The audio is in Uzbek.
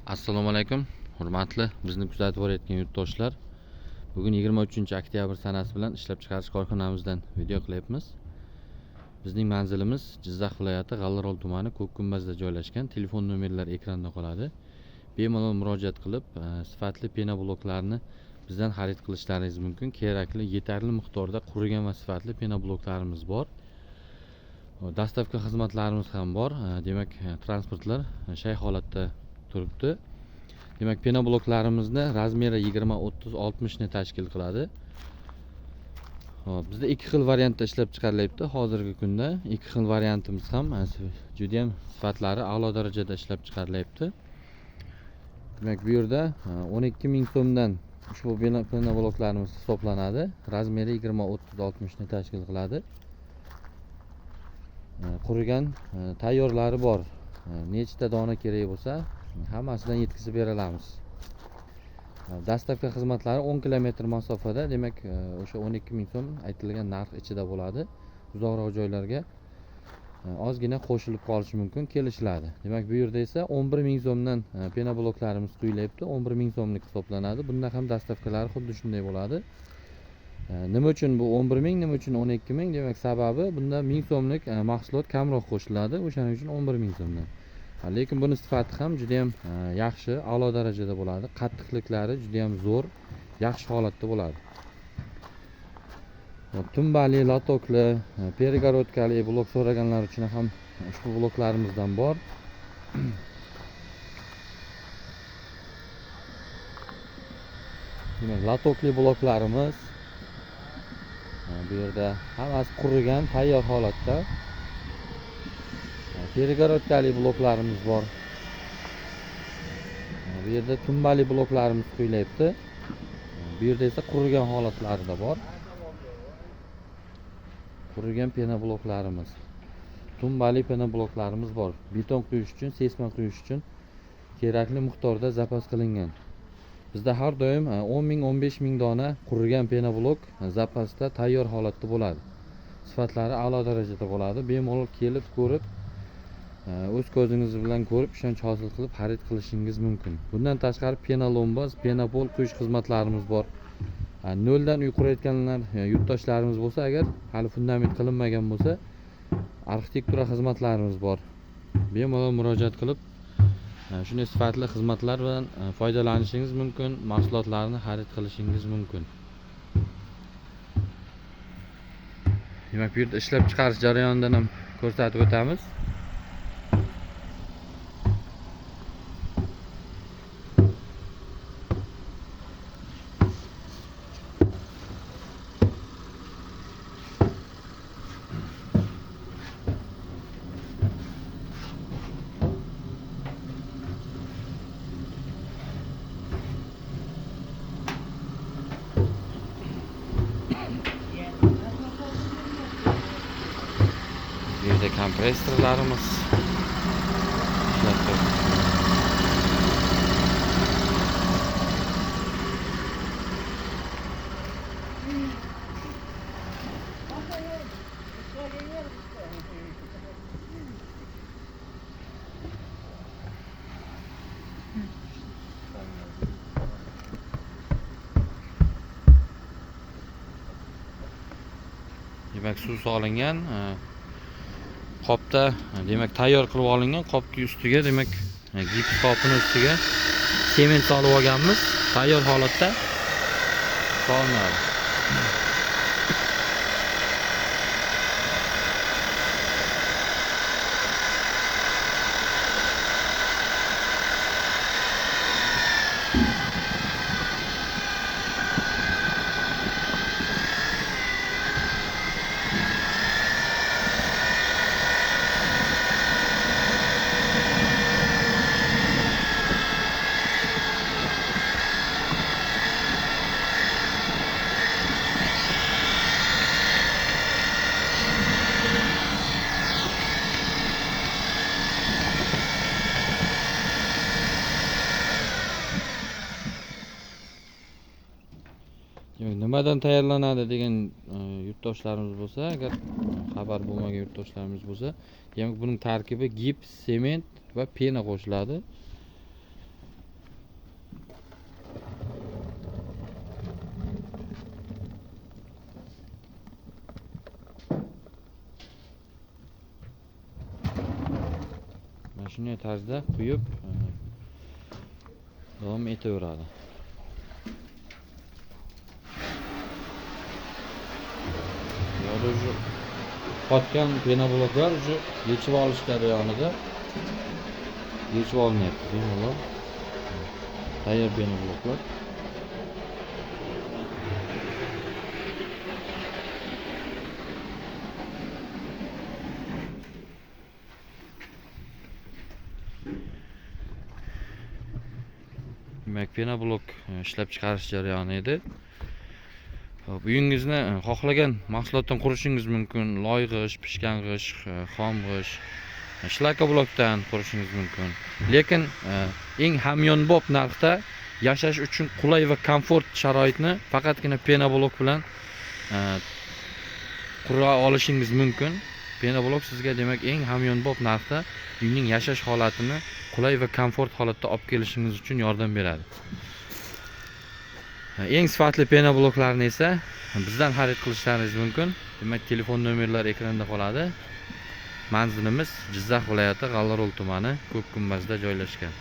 Assalomu alaykum, hurmatli bizni kuzatib borayotgan yurtdoshlar. Bugun 23 oktyabr sanasi bilan ishlab chiqarish korxonamizdan video qilyapmiz. Bizning manzilimiz Jizzax viloyati G'allarol tumani Ko'kgumbazda joylashgan. Telefon nomerlari ekranda qoladi. Bemalol murojaat qilib, sifatli penobloklarni bizdan xarid qilishlaringiz mumkin. Kerakli, yetarli miqdorda qurigan va sifatli penobloklarimiz bor. Доставка xizmatlarimiz ham bor. Demak, transportlar shay holatda turibdi. Demak, penobloklarimizni размер i 20, 30, 60 ni tashkil qiladi. Hop, bizda ikki xil variantda ishlab chiqarilyapti. Hozirgi kunda ikki xil variantimiz ham juda ham sifatlari a'lo darajada ishlab chiqarilyapti. Demak, bu yerda 12 ming so'mdan ushbu penobloklarimiz hisoblanadi. Размер i 20, 30, 60 ni tashkil qiladi. Qurigan tayyorlari bor. Nechta dona kerak bo'lsa, hammasidan yetkazib bera olamiz. Доставка xizmatlari 10 kilometr masofada, demak, o'sha 12 ming so'm aytilgan narx ichida bo'ladi. Uzoqroq joylarga ozgina qo'shilib qolishi mumkin, kelishiladi. Demak, bu yerda esa 11 ming so'mdan penobloklarimiz quyilyapti. 11 ming so'mlik hisoblanadi. Bunda ham доставка lari xuddi shunday bo'ladi. Nima uchun bu 11 ming, nima uchun 12 ming? Demak, sababi bunda 1000 so'mlik mahsulot kamroq qo'shiladi. O'shaning uchun 11 ming so'mdan. Lekin buni sifati ham juda ham yaxshi, a'lo darajada bo'ladi. Qattiqliklari juda ham zo'r, yaxshi holatda bo'ladi. Hop, tumbali, лоток li, перегородка li blok so'raganlar uchun ham ushbu bloklarimizdan bor. Demak, лоток li bloklarimiz bu yerda hammasi qurigan, tayyor holatda. Перегородка li bloklarimiz bor. Bu yerda tumbali bloklarimiz quyilyapti. Bu yerda esa qurigan holatlarida bor. Qurigan penobloklarimiz. Tumbali penobloklarimiz bor. Beton quyish uchun, seysma quyish uchun kerakli miqdorda zapas qilingan. Bizda har doim 10 ming, 15 ming dona qurigan penoblok zapasda tayyor holatda bo'ladi. Sifatlari a'lo darajada bo'ladi. Bemalol kelib ko'rib, o'z ko'zingiz bilan ko'rib, ishonch hosil qilib xarid qilishingiz mumkin. Bundan tashqari penolomboz, penopol quyish xizmatlarimiz bor. Noldan uy qurayotganlar, yurtdoshlarimiz bo'lsa, agar hali fundament qilinmagan bo'lsa, arxitektura xizmatlarimiz bor. Bemalol murojaat qilib, shunday sifatli xizmatlar bilan foydalanishingiz mumkin, mahsulotlarni xarid qilishingiz mumkin. Demak, bu yerda ishlab chiqarish jarayonidan ham ko'rsatib o'tamiz. Bu yerda kompressorlarimiz ishlab turibdi. Demak, suv solingan, qopda, demak, tayyor qilib olingan qopni ustiga, demak, gips qopini ustiga sement solib olganmiz. Tayyor holatda solinadi. Demak, nimadan tayyorlanadi degan yurtdoshlarimiz bo'lsa, agar xabar bo'lmagan yurtdoshlarimiz bo'lsa, demak, buning tarkibi gips, sement va pena qo'shiladi. Shunday tarzda quyib davom etaveradi. Bu yerda уже qotgan penobloklar уже yechib olish jarayonida yechib olinyapti bemalol. Tayyor penobloklar. Demak, penoblok ishlab chiqarish jarayoni edi. Xo'p, uyingizni xohlagan mahsulotdan qurishingiz mumkin. Loy g'isht, pishgan g'isht, xom g'isht, shlakoblokdan qurishingiz mumkin. Lekin eng hamyonbop narxda yashash uchun qulay va komfort sharoitni faqatgina penoblok bilan qura olishingiz mumkin. Penoblok sizga demak eng hamyonbop narxda uyning yashash holatini qulay va komfort holatda olib kelishingiz uchun yordam beradi. Eng sifatli penobloklarni esa bizdan xarid qilishlaringiz mumkin. Demak, telefon nomerlari ekranda qoladi. Manzilimiz Jizzax viloyati G'allarol tumani, Ko'k gumbazda joylashgan.